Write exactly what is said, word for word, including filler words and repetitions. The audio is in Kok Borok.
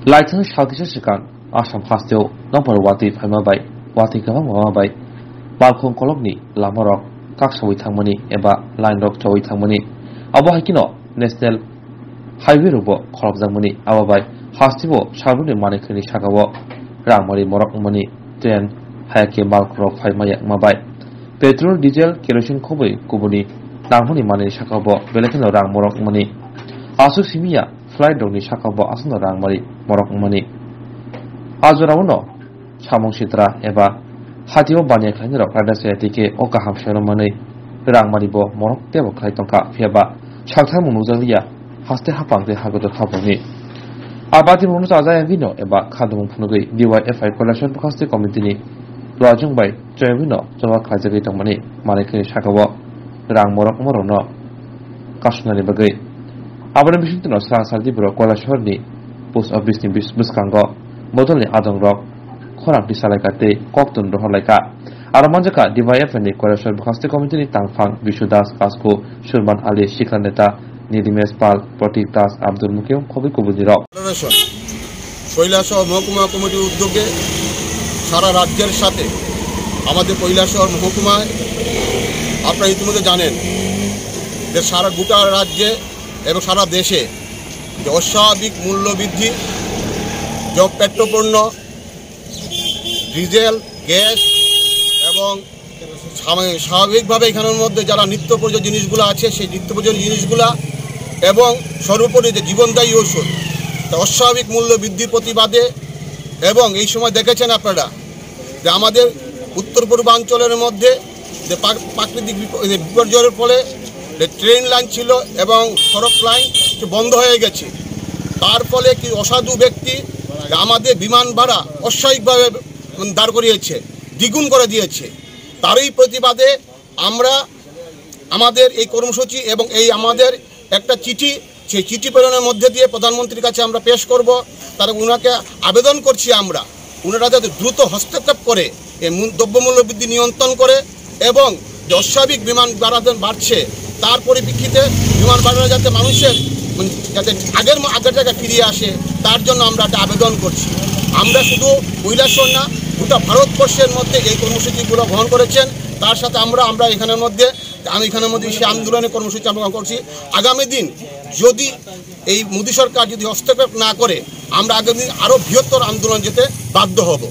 Laithang salkisa swkang Assam hasteo nokbar watwi phaima bai watwi kwbangma bai balkhung kolokni lamarok kaksawi thangmani eba line rok chowi thangmani. Abo hai kheno National Highway rokbo khorokjakmani. Abo bai hasteo salbrumni manwi khwnini sakao rangmari morok wngmani, train, hayakhe balkhung rok phaima yakma bai petrol, diesel, kerosene khobwi kubuni nangmani manwi sakao belai kheno rang morok wngmani. Aswk simi ya flight rokni sakao aswkno rangmari morok wngmani. A jorao no samung sitra eba hatio baniya khlainai rok raida se tike o kaham sero manwi rangmari bo morok tebo khlai tongkha, phiya ba sakthangmung nukjakliya haste hapang tei hagodor habangni. A bati mungno chajaya bino eba khandamung phunugwi D Y F I Kailasor Bwkhasti Committee ni luajwng bai choyabino choba khlaijagwi tongmani manwi khwnini sakao rang morok wngmarokno kasumnani bagwi. Aboni bisingtwino swrang saldi borok Kailasorni post office ni bis-, bwskango bodolni adongrok khorang tisalaikha tei koktun rohorlaikha. Aro manjakha D Y F I ni Kailasor Bwkhasti Committee ni tangphang Bisu Das, Kasku Surman Ali, Shikhar Neta, Nidimesh Pal, Pratik Das, Abdul Mukim, khobwi kubunirok. Kailashahar মহকুমা কমিটির উদ্যোগে সারা রাজ্যের সাথে আমাদের কৈলাসহর মহকুমায়, আপনারা ইতিমধ্যে জানেন যে সারা গোটা রাজ্যে এবং সারা দেশে যে অস্বাভাবিক মূল্য বৃদ্ধি, যে পেট্রোপণ্য, ডিজেল, গ্যাস এবং স্বাভাবিক-, স্বাভাবিকভাবে এখানের মধ্যে যারা নিত্য প্রয়োজনীয় জিনিসগুলো আছে, সেই নিত্য প্রয়োজনীয় জিনিসগুলা এবং সর্বোপরি যে জীবনদায়ী ঔষধ, তা অস্বাভাবিক মূল্য বৃদ্ধির প্রতিবাদে। এবং এই সময় দেখেছেন আপনারা যে আমাদের উত্তর পূর্বাঞ্চলের মধ্যে যে প্রাক-, প্রাকৃতিক বিপ-, যে বিপর্যয়ের ফলে যে ট্রেন লাইন ছিল এবং সড়ক লাইন বন্ধ হয়ে গেছে, তার ফলে কি অসাধু ব্যক্তি আমাদের বিমান ভাড়া অস্বাভাবিকভাবে দাঁড় করিয়েছে, দ্বিগুণ করে দিয়েছে। তারই প্রতিবাদে আমরা আমাদের এই কর্মসূচি এবং এই আমাদের একটা চিঠি, সেই চিঠি প্রেরণের মধ্যে দিয়ে প্রধানমন্ত্রীর কাছে আমরা পেশ করব। তারা ওনাকে আবেদন করছি আমরা, ওনারা যাতে দ্রুত হস্তক্ষেপ করে এই মূল-, দ্রব্যমূল্য বৃদ্ধি নিয়ন্ত্রণ করে এবং যে অস্বাভাবিক বিমান ভাড়া বাড়ছে, তার পরিপ্রেক্ষিতে বিমান ভাড়া যাতে মানুষের, মানে, যাতে আগের ম-, আগের জায়গায় ফিরিয়ে আসে, তার জন্য আমরা একটা আবেদন করছি। আমরা শুধু কৈলাসহর না, গোটা ভারতবর্ষের মধ্যে এই কর্মসূচিগুলো গ্রহণ করেছেন। তার সাথে আমরা, আমরা এখানের মধ্যে, আমি এখানের মধ্যে সেই আন্দোলনের কর্মসূচি আমরা গ্রহণ করছি। আগামী দিন যদি এই মোদী সরকার যদি হস্তক্ষেপ না করে, আমরা আগামী দিন আরও বৃহত্তর আন্দোলন যেতে বাধ্য হব।